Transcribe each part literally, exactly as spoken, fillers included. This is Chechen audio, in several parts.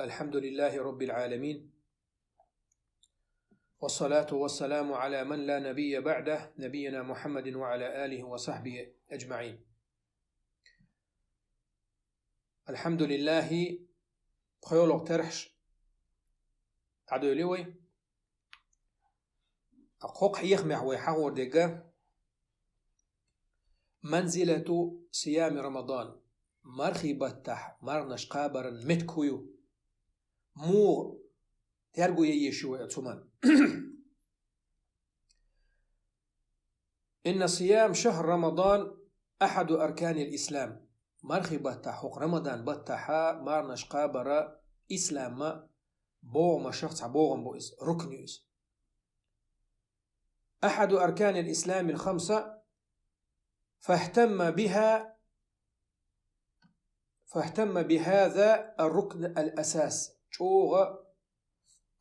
الحمد لله رب العالمين. والصلاة والسلام على من لا نبي بعده، نبينا محمد وعلى آله وصحبه أجمعين. الحمد لله، пхоьалгӀа терхьаш дӀадоьлли вай. ХӀокху хьехамехь вай хьахор дерг منزلة صيام رمضان. Мархий баттахь мархнаш кхабаран меттиг хӀун ю? Муха терго ян еза шу вай оцу хӀуман? إن صيام شهر رمضان أحد أركان الإسلام. Мархий баттахь, хӀокху Рамадан баттахь мархнаш кхабар исламан богӀамашах цхьа богӀам бу иза, рукн ю иза. أحد أركان الإسلام الخمسة، فاهتم بها، فاهتم بهذا الركن الأساس. ЧӀогӀа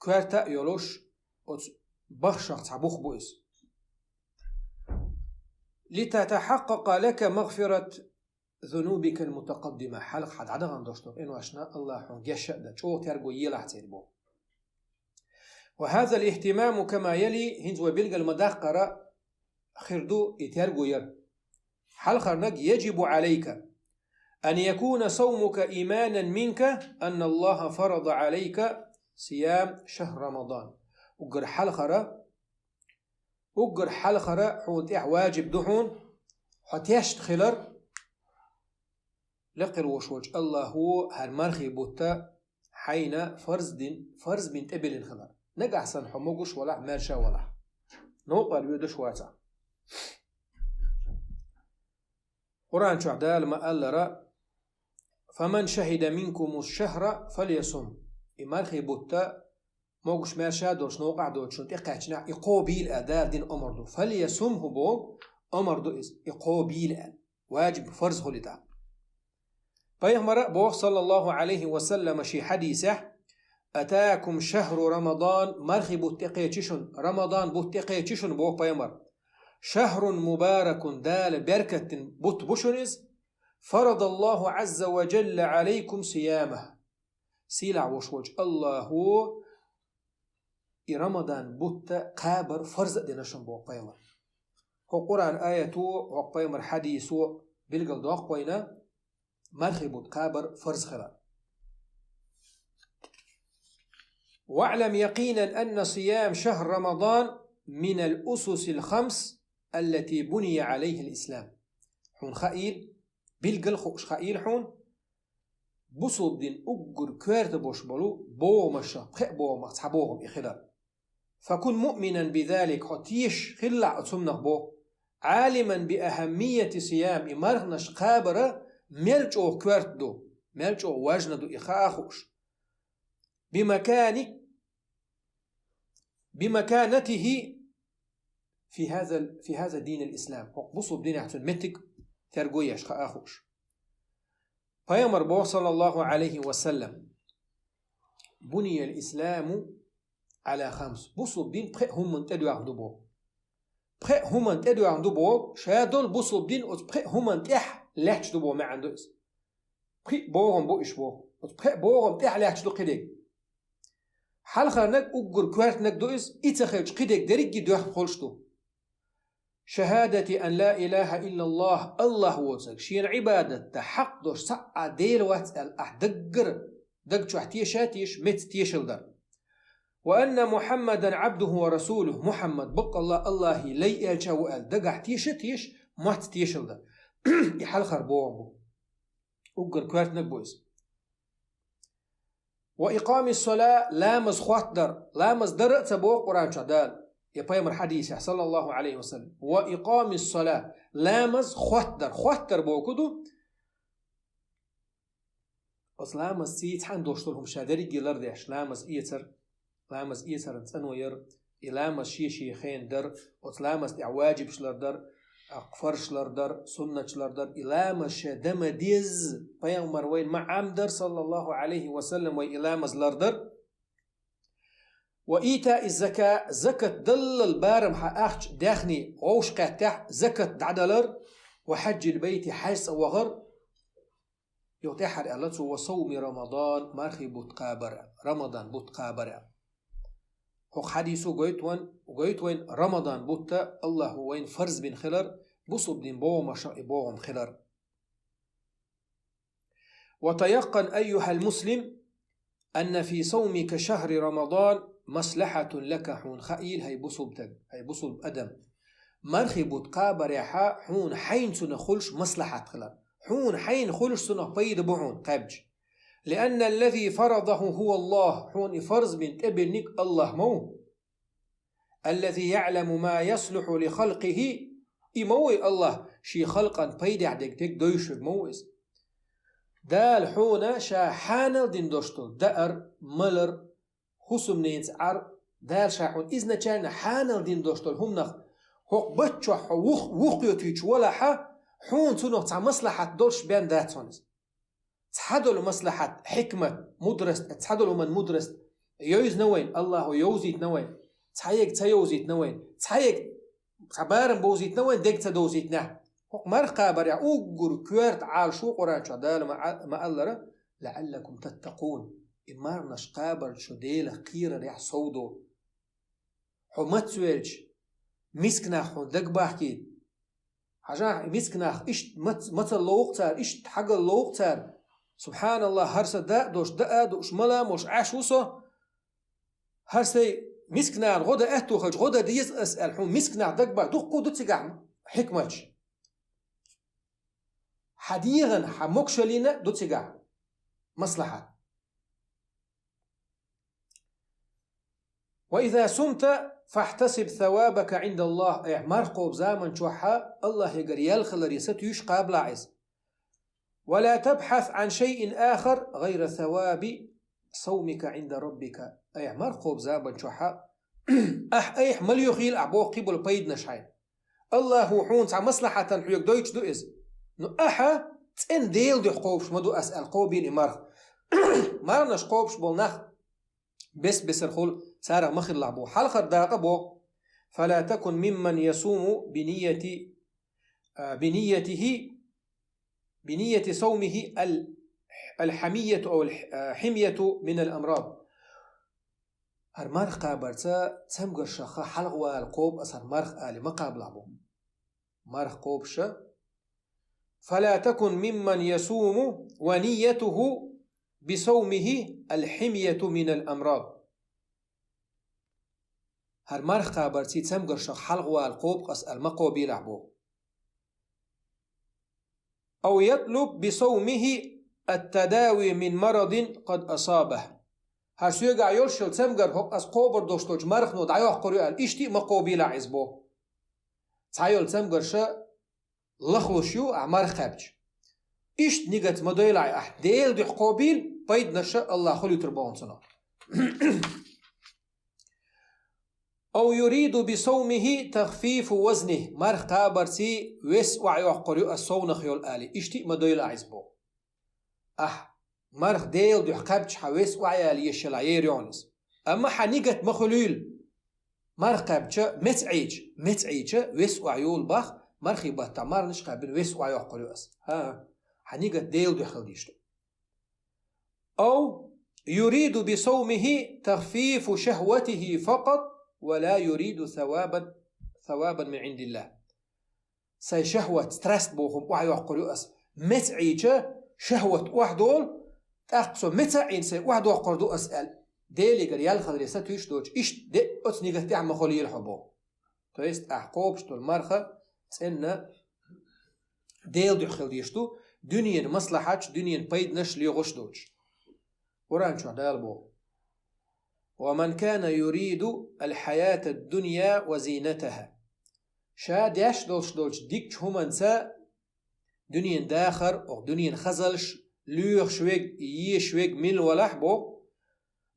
коьрта а йолуш, оцу бахшах цхьа бух бу иза. لتتحقق لك مغفرة ذنوبك المتقدمة. Хьалха хьан дӀадахана долуш долу къиношна Аллахьа хьуна гечдар а дан, чӀогӀа терго елахь церан боху. وهذا الاهتمام كما يلي, хӀинца вай билгал ма-даккхара, хир ду и терго яр. Хьалхарниг, يجب عليك أن يكون صومك إيمانا منك أن الله فرض عليك صيام شهر رمضان. Уггар хьалхара, уггар хьалхара хьуна тӀехь ваджиб ду хьуна, хьо тешна хилар, лекха волуш волчу Аллахьо хӀара мархий бутт хьайна фарз дин, фарз бина тӀебиллина хилар. Нагахь санна хьо могуш валахь, маьрша валахь, новкъарло воьдуш вацахь. Къуръан чохь Дала ма-аллара: فمن شهد منكم الشهر فليصمه. И мархий бутт могуш, маьрша долуш, новкъахь доцуш шуна тӀекхаьчнехь, и кхобийла аьлла, Дала дина омар ду. فليصمه боху, омар ду иза, и кхобийла аьлла. Ваджиб, фарз хуьлу тӀаккха. Пайхамара а боху, саллаллаху Ӏалайхи ва саллама, шен хьадисехь: أتاكم شهر رمضان, мархий бутт тӀекхечи шуна, Рамадан бутт тӀекхечи шуна, боху пайхамара. شهر مبارك, Дала беркат дина бутт бу шуна иза. فرض الله عز وجل عليكم صيامه. Сийлахь волуш волчу Аллахьо и Рамадан бутт кхабар фарз а дина шуна, боху пайхамара. ХӀокху Къуръан аято, хӀокху пайхамара хьадисо билгалдоккху вайна мархий бутт кхабар фарз хилар. واعلم يقينا أن صيام شهر رمضان من الأسس الخمس التي بني عليها الإسلام. Хьуна хаийла, билггал хууш хаийла хьуна, бусулба дин уггар коьрта болуш болу богӀамашах, пхеа богӀамах цхьа богӀам и хилар. فكن مؤمنا بذلك, хьо тешаш хилалахь оцу хӀуманах, боху. عالما بأهمية صيام, и мархнаш кхабар мел чӀогӀа коьрта ду, мел чӀогӀа важна ду и хаа хууш. بمكان، بمكانته في هذا، في هذا الدين الإسلام. ХӀокху бусулба динехь цуьнан меттиг терго еш хаа хууш. Пайхамара боху, саллаллаху Ӏалайхи ва саллам: بني الإسلام على خمس. Бусулба дин пхеа хӀуманна тӀедоьгӀна ду, боху. Пхеа хӀуманна тӀедоьгӀна ду, боху, ша долу бусулба дин оцу пхеа хӀуманна тӀехь лаьтташ ду, боху, маьӀна ду иза. Пхи богӀам бу уьш, боху. Оцу пхеа богӀам тӀехь лаьтташ ду кхидерг. Хьалхарниг, уггар коьртаниг ду иза, и ца хилча кхидерг дерриге а доьхна хуьлуш ду. شهادة أن لا إله إلا الله, Аллахь воцург шена Ӏибадат дан хьакъ долуш цхьа а Дела вац аьлла, ахь даггара даг чохь теша а теша, меца тешалла дар. وأن محمدا عبده ورسوله, Мухьаммад баккъалла Аллахьан лай, элча ву аьлла, дагахь теша а теша, мотт тешалла дар. И хьалхара богӀам бу. Уггар коьртаниг бу иза. وإقام الصلاة, ламаз хоттадар, ламаз дара а ца боху Къуръан чохь Дала, я пайхамара хьадисехь, саллаллаху Ӏалайхи ва саллам. وإقام الصلاة, ламаз хоттадар. Хоттадар боху ду? Оцу ламазца цхьаьна долуш долу хӀума ша дерриге лардеш, ламаз эцар, ламаз эцаран цӀано яр, и ламаз шен-шен хенахь дар, оцу ламаз тӀехь ваджибаш лардар, а, фарзаш лардар, суннаташ лардар, и ламаз ша дан ма-дезза, пайхамара вайна ма Ӏамдар, саллаллаху Ӏалайхи ва саллам, вай и ламаз лардар. وإيتاء الزكاة, закат даллал барам хьан ахча даьхни гӀовш кхеттехь, закат дӀадалар, وحج البيت, хьаьж цӀа вахар, Юха тӀехьара аьлла цо: «Ва сауми Рамадан», мархий бутт кхабар, Рамадан бутт кхабар. ХӀокху хьадисо гойту вайн, гойту вайн Рамадан бутт Аллахо вайна фарз бина хилар, бусулба дин богӀамашна и богӀам хилар. «وتيقن أيها المسلم أن في صومك شهر رمضان مصلحة لك», хьуна хаийла, хӀай бусулба стаг, хӀай бусулба адам. Мархий бутт кхабарехь хьуна хьайна цунах хуьлуш маслахьат хилар. Хьуна хьайна хуьлуш цунах пайда бу хьуна кхаьбча. «لأن الذي فرضه هو الله», хьуна и фарз бина тӀебиллинарг Аллах ма ву. «الذي يعلم ما يصلح لخلقه», и ма ву и Аллах, шен халкъан пайдехь дерг дерг дойшург ма ву иза. Дала хьуна ша хьанал дина долуш долу даар, малар, хӀусамненца Ӏар, Дала ша хьуна изначально хьанал дина долуш долу хӀуманах хӀокху бутт чохь хьо вух-, вухкхетуьйтуш валахь, хьуна цунах цхьа маслахьат долуш бен дац хьуна иза. Цхьадолу маслахьат, хьикмат, мудрость, цхьадолу хӀуман мудрость йовзина вайн, Аллахо йовзийтина вайн, цхьаерг ца йовзийтина вайн, цхьаерг цхьа барам бовзийтина вайн, дерг ца довзийтинехь. ХӀокху марха кхабарехь уггар коьрта Ӏалашо Къуръан чохь Дала ма-, ма-аллара: «لعلكم تتقون». И мархнаш кхабар шу Делах кхерарехь совдо. Хьо мацвелча, миска нах хьуна дагабахкийта. Хьажахь, миска нах иштта мац-, мацалла ловкъу цара, иштта хьагалла ловкъу цара. Субханаллах, хӀара сан да а долуш, даа а дууш, мала а молуш Ӏаш ву со. ХӀара сайн миска нахана гӀо дан аьтто хилча, гӀо дан деза ас аьлла, хьуна миска нах дагабахка дуккха а ду цигахь хьикматаш. Хьан дегӀана, хьан могушаллина ду цигахь маслахьат. «وإذا صمت فاحتسب ثوابك عند الله». Айхьа марха кхобу заман чохь Аллахьегара ял хиларе сатуьйсуш кхабалахь иза. «ولا تبحث عن شيء آخر غير ثواب صومك عند ربك». Айхьа марха кхобу заман чохь ахь айхьа ма лоьхийла ахь боху кхин болу пайданаш хьайна. Аллахо хьуна цхьа маслахьатан хьоьга дойтуш ду иза. Ну ахьа цӀена Делан дуьхьа кхобуш ма ду ас аьлла кхобийла и марха. Мархнаш кхобуш болу нах бес-бесархула царах ма хилалахь боху. Хьалхара дакъа боху: «فلا تكن ممن يصوم بنية، а, بنيته، بنية صومه ال-، الحمية أو الح-، а, حمية من الأمراض». ХӀара марха кхабарца цамгаршаха хьалхавала кхобу ас хӀара марха али ма кхабалахь боху. Марха кхобуша: «فلا تكن ممن يصوم ونيته بصومه الحمية من الأمراض». ХӀара марха кхабарций цамгаршах хьалхавала кхобу ас аьлла ма кхобийлахь боху. «أو يطلب بصومه التداوي من مرض قد أصابه». ХӀара соьгахь йолуш йолу цамгар хӀокху ас кхобур долуш долчу мархано дӀайоккхур ю аьлла, иштта а ма кхобийлахь иза боху. Цхьа йолу цамгарша лахлуш ю ахь марха кхаьбча. Иштта нигат ма дойлахь ахь, Делан дуьхьа кхобийла, пайданаш Аллахо луьйтур боху цунах. «أو يريد بصومه تخفيف وزنه». Марха кхабарций вес охьайоккхур ю ас совнах йолу али, иштта а ма дойлахь иза боху. Ахь марха Делан дуьхьа кхаьбча хьан вес охьаяла еш елахь, ер йогӀу иза. Амма хьан нигат ма хуьлийла. Марха кхаьбча, меца Ӏийча, меца Ӏийча, вес охьайолу бах, мархий баттахь мархнаш кхаьбина вес охьайоккхур ю ас. ХӀа, хьан нигат Делан дуьхьа хила дийш ду. «أو يريد بصومه تخفيف شهوته فقط ولا يريد ثوابا، ثوابا من عند الله». Сайн шахват, страсть боху хӀума охьайоккхур ю ас. Меца Ӏийча, шахват охьадолу, тӀаккха со меца а Ӏийна сайн охьадоккхур ду ас аьлла. Делигара ял хиларе сатуьйсуш доцуш, иштта де оцу нигат тӀехь ма хуьлийла хьо боху. То есть ахь кхобуш долу марха цӀенна Делан дуьхьа хила дийш ду, дуьненан маслахьаташ, дуьненан пайданаш лоьхуш доцуш. Къуръан чохь Дала боху: «ومن كان يريد الحياة الدنيا وزينتها». Ша деш долуш долчу дикачу хӀуманца дуьненан дахар, оха дуьненан хазалш, лоьхуш верг, езаш верг мила валахь боху,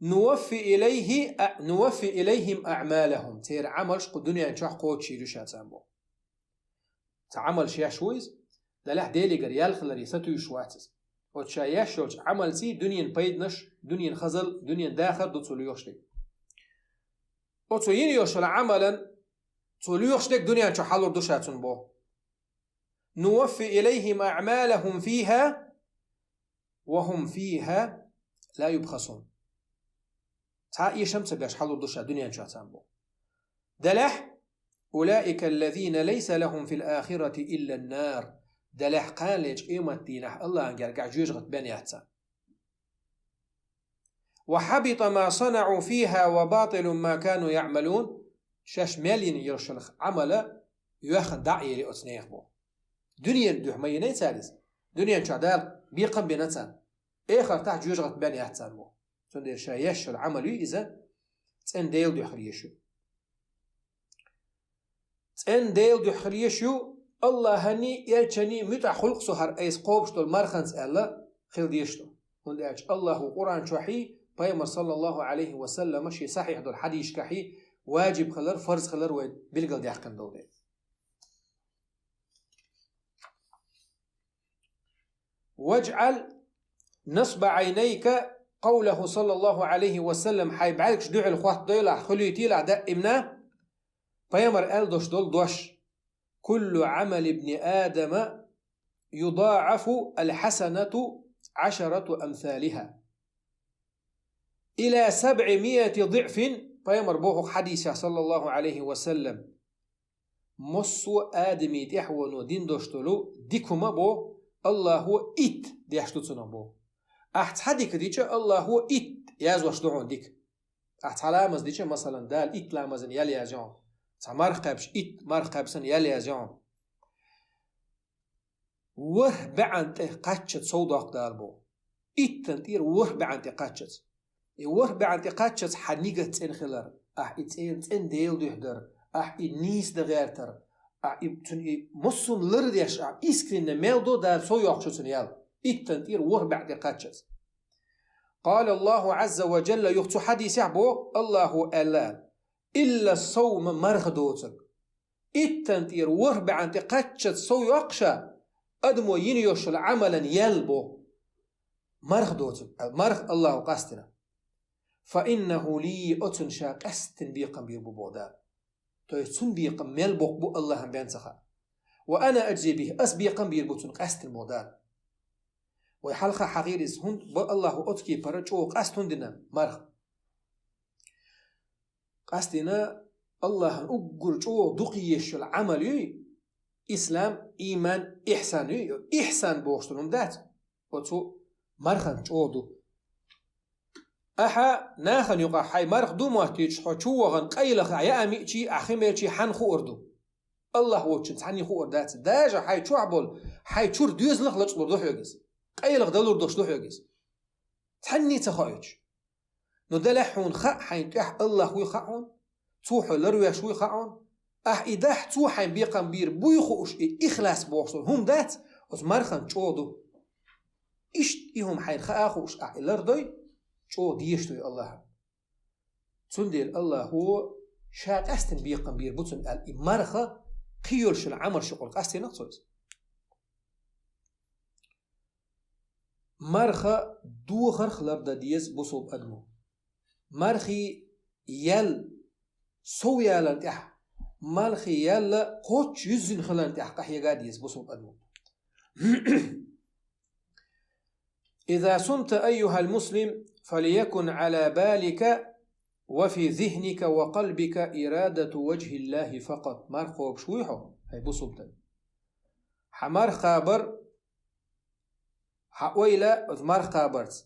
«نوف إليه، نوف إليهم أعمالهم». Церан Ӏамалш кху дуьнен чохь кхочушйийр ю ша царна боху. Цхьа Ӏамалш еш ву иза, делахь Делигара ял хиларе сатуьйсуш вац иза. Оцу ша еш йолчу Ӏамалций дуьненан пайданаш, дуьненан хазал, дуьненан дахар ду цо лоьхуш дерг. Оцо йина йолуш йолу Ӏамалан цо лоьхуш дерг дуьнен чохь хьалур ду ша цунна боху. «نوف إليهم أعمالهم فيها وهم فيها لا يبخسون. Цхьа эшам ца беш хьалур ду ша дуьнен чохь царна боху. Делахь: أولئك الذين ليس لهم في الآخرة إلا النار. Делахь кхана лечу къематдийнахь Аллахьан гергахь жоьжахат бен яц царна. وحبط ما صنعوا فيها وباطل ما كانوا يعملون. Шаьш мел йина йолуш йолу Ӏамал а йоьхна дӀа а ели оцу нехан боху. Дуьненан дуьхьа ма йиний цара иза. Дуьнен чохь Дала бекхам а бина царна. Эхартахь жоьжахат бен яц царна боху. Цундела ша еш йолу Ӏамал ю иза, цӀена Делан дуьхьа хир еш ю. ЦӀена Делан дуьхьа хир еш ю, Аллахьаний, элчаний муьтӀахь хуьлу-кх со хӀара айса кхобуш долу марханца аьлла, хила дезаш ду. ХӀунда аьлча Аллахьо Къуръан чохьий, Пайхамар, саллаллаху Ӏалайхи ва саллама, шен сахьихь долу хьадисашкахьий, ваджиб хилар, фарз хилар вай билгалдаьккхина долу дела. واجعل نصب عينيك قوله صلى الله عليه وسلم, хьайн бӀаьргаш дуьхьал хӀоттадойла ахь, хуьлуьйтийла ахь даимна Пайхамар аьлла долуш долу дош: كل عمل ابن آدم يضاعف الحسنة عشرة أمثالها إلى سبعمائة ضعف. Пайхамар боху хьадисехь, саллаллаху Ӏалайхи ва саллам: Массо а адамийн тӀаьхьено дина долуш долу дика хӀума боху, Аллахьо итт деш ду цунах боху. Ахь цхьа дика дича, Аллахьо итт яздеш ду хьуна дика. Ахь цхьа ламаз дича, масалан, Дала итт ламазна ял язйо хьуна. Цхьа марха кхаьбча, итт марха кхаьбсина ял язйо хьуна. ВорхӀ бӀаьнна тӀе кхаччалц сов доккху Дала боху. Иттан тӀера ворхӀ бӀаьнна тӀе кхаччалц. И ворхӀ бӀаьнна тӀе кхаччалц хьан нигат цӀена хилар, ахь и цӀена, цӀена Делан дуьхьа дар, ахь и нийса дан гӀертар, ахь и, цуьнан и массо а лардеш, ахь искренне мел до Дала сов йоккхуш цуьнан ял. Иттан тӀера ворхӀ бӀаьнна тӀе кхаччалц. قال الله عز وجل, юха цу хьадисехь боху, Аллахьо аьлла: إلا الصوم, марха доцург. Иттан тӀера ворхӀ бӀаьнна тӀе кхаччалц сов йоккхуш, адамо йина йолуш йолу Ӏамалан ял боху. Марха доцург, марха Аллахьо къастийна. فإنه لي, оцунна ша къаьстина бекхам бийр бу боху Дала. То есть цунна бекхам мел боккха бу Аллахьан бен ца хаьа. وأنا أجزي به, ас бекхам бийр бу цунна къаьстина боху Дала. Вай хьалха хьахийра иза, хӀунда бо Аллахьо оцу кепара чӀогӀа къаста хӀунда дина марха. Къастийна Аллахьан уггар чӀогӀа дукха езаш йолу Ӏамал юй, ислам, ийман, ихьсан юй. Ихьсан бохуш долу хӀума дац, оцу мархана чӀогӀа ду. Ахьа нахана юкъахь хьайн марха ду моттуьйтуш, хьо чу вахана къайлаха яа миъчий, ахь хи мелчий хьанна хуур ду? Аллахь воцчунна цхьанний хуур дац. Даже хьайн чохь болу, хьайн чуьра доьзалх лачкъалур ду хьоьга иза. Къайлаха далур долуш ду хьоьга иза. Цхьанний ца хоуьйтуш. Но делахь хьуна хаьа, хьайн тӀехь Аллахь вуй хаьа хьуна, цо хьо ларвеш вуй хаьа хьуна. Ахь и дахь, цо хьайн бекхам бийр буй хууш, и ихлас бохуш долу хӀума дац, оцу мархана чӀогӀа ду. Иштта и хӀума хьайна хаа хууш, ахь и лардой, чӀогӀа дезаш дуй Аллахьан. Цундела Аллахьо ша къаьстина бекхам бийр бу цунна аьлла, и марха кхин йолуш йолу Ӏамалш юкъара къастийнакх цо иза. Марха дохарх лардан деза бусулба адамо. Мархий ял сов яларна тӀехь, мархий ял кхоччуш юьззина хиларна тӀехь къахьега а деза бусулба адамо. إذا صمت أيها المسلم فليكن على بالك وفي ذهنك وقلبك إرادة وجه الله فقط. Марха кхобуш вуй хьо, хӀай бусулба стаг? Хьан марха кхабар, хьан ойла оцу марха кхабарца,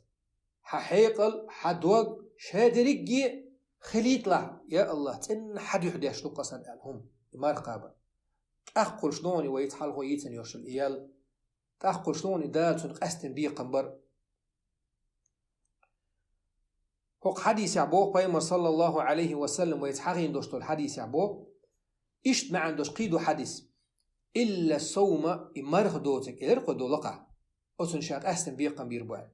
хьан хьекъал, хьан дог, ша дерриге хилийталахь, я Аллахь, цӀенна хьан дуьхьа деш ду-кх аса аьлла хӀума, и марха кхабар. ТӀаккха хуьлуш ду хьуна вайца хьалхо йийцина йолуш йолу и ял, тӀаккха хуьлуш ду хьуна и Дала цунна къаьстина бекхам бар. ХӀокху хьадисехь боху Пайхамар, саллаллаху Ӏалайхи ва саллам, вайца хьахийна долуш долу хьадисехь боху, иштта маьӀна долуш кхин ду хьадис: «Илла совма», и марха доцург, элира кхо долу лакхахь, оцунна ша къаьстина бекхам бийр бу аьлла.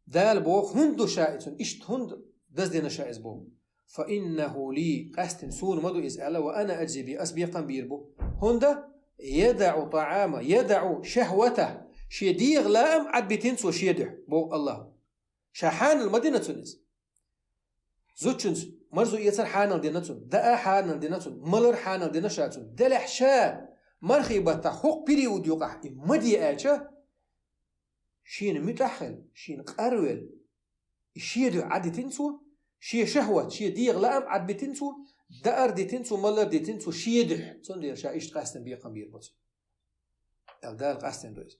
Дала боху, хӀунда ду ша и цунна, иштта хӀунда даздина ша иза боху? «Фа иннаху ли», къаьстина суна ма ду иза аьлла, «ва ана аджзи би», ас бекхам бийр бу. ХӀунда? «ЯдаӀу тӀаӀама, ядаӀу шахӀватаху», шен дегӀан лаам Ӏадбитина цо шен дуьхьа, боху Аллахьо. Ша хьанал ма дина цунна иза. Зудчуьнца марзо эцар хьанал дина цунна, даа хьанал дина цунна, малар хьанал дина ша цунна. Делахь ша мархий баттахь хӀокху период юкъахь и ма де аьлча, шена муьтӀахь а хилла, шена къарвелла, и шен дуьхьа Ӏадитина цо, шен шахӀват, шен дегӀан лаам Ӏадбитина цо, даар дитина цо, малар дитина цо, шен дуьхьа, цундела ша иштта къаьстина бекхам бийр бу цунна. Аьлла, Дала къастийна ду иза.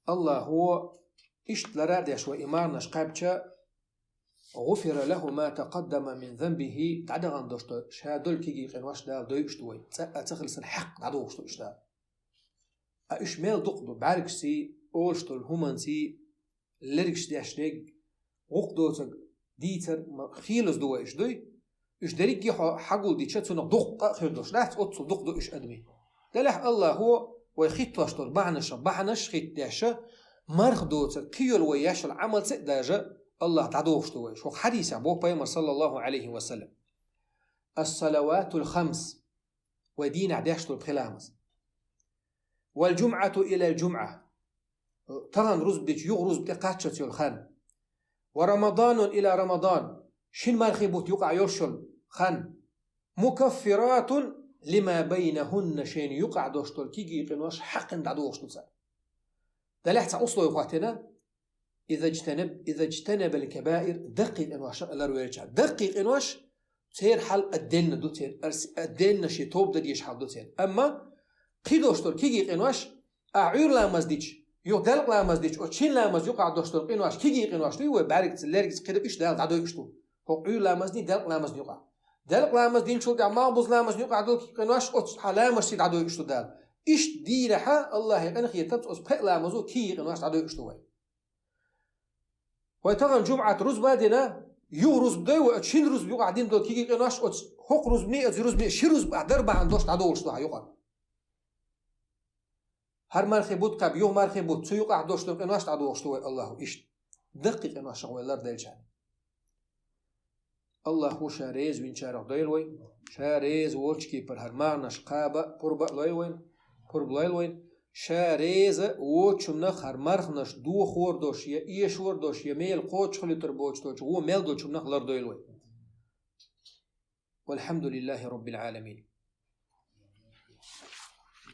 Аллахо иштта лар а деш вай и марханаш кхаьбча, «غفر له ما تقدم من ذنبه», дӀадахана долуш долу ша долу кегий къинош Дала дойуш ду вай, цкъа а ца хилла санна хьакъ дӀадохуш ду уьш Дала. Ткъа уьш мел дукха ду, бӀаьргашций, олуш долу хӀуманций, лергаш деш дерг, гӀуллакх доцург, дийцар, ма-, хийлаза ду вай уьш дуй. Уьш дерриге хьо хьагулдича, цунах дуккха а хир долуш дац, оццул дукха ду уьш адамийн. Делахь Аллахо вай хӀиттош долу бахьанаш, бахьанаш хӀитта деш, марха доцург, кхин йолу вай еш йолу Ӏамалца а даже Аллах дӀадохуш ду вай. ХӀокху хьадисехь боху Пайхамар, саллаллаху Ӏалайхи ва саллам: «الصلوات الخمس», вай дийнахь деш долу пхи ламаз. «والجمعة إلى الجمعة», тахана рузба дича юха рузба тӀе кхаччалц йолу хан. «ورمضان إلى رمضان», шина мархи бутт юкъахь йолуш йолу хан. «مكفرات لما بينهن», шайна юкъахь долуш долу кегий къинош хьакхина дӀадохуш ду цара. Делахь цхьа условие хӀоттийна: «إذا اجتنب، إذا اجتنب الكبائر», даккхий къинош а ларвелча. Даккхий къинош церан хьал а денна ду церан, арс а денна шен тоба дан дезаш хьал ду церан. Амма кхин долуш долу кегий къинош, ахь Ӏуьйра ламаз дича, юха делкъа ламаз дича, оцу шина ламаз юкъахь долуш долу къинош, кегий къинош дуй вай, бӀаьргца, лергца кхидӀа уьш Дала дӀадойуш ду. ХӀокху Ӏуьйра ламазний, делкъа ламазний юкъахь. Делкъа ламаз динчул тӀаьхьа малхбуза ламазний юкъахь долу кегий къинош оцу хьан ламазций дӀадойуш ду Дала. Иштта дийнахьа Аллахьан къинхетамца оцу пхеа ламазо кегий къинош дӀадойуш ду вай. Вай тахана жумӀат рузба а дина, юха рузба дой вай, оцу шина рузба юкъахь дина долу кегий къинош оцу хӀокху рузбаний, оцу рузбаний ши рузба ахь дар бахьана долуш дӀадолуш ду хьан юкъара. ХӀара мархи бутт кхаьбна, юха мархи бутт, цу юкъахь долуш долу къинош дӀадохуш ду вай Аллахо иштта. Даккхий къиношах вай ларделча. Аллахо ша реза винчарах дойла вай, ша реза волчу кепара хӀара марханаш кхаба а, пурба а лойла вайна, пурба лойла вайна, ша реза воцучунах хӀара марханаш дохор долуш, я эшор долуш, я мел кхочушхуьлуьйтур боцуш долчу вон мел долчунах лардойла вай. والحمد لله رب العالمين.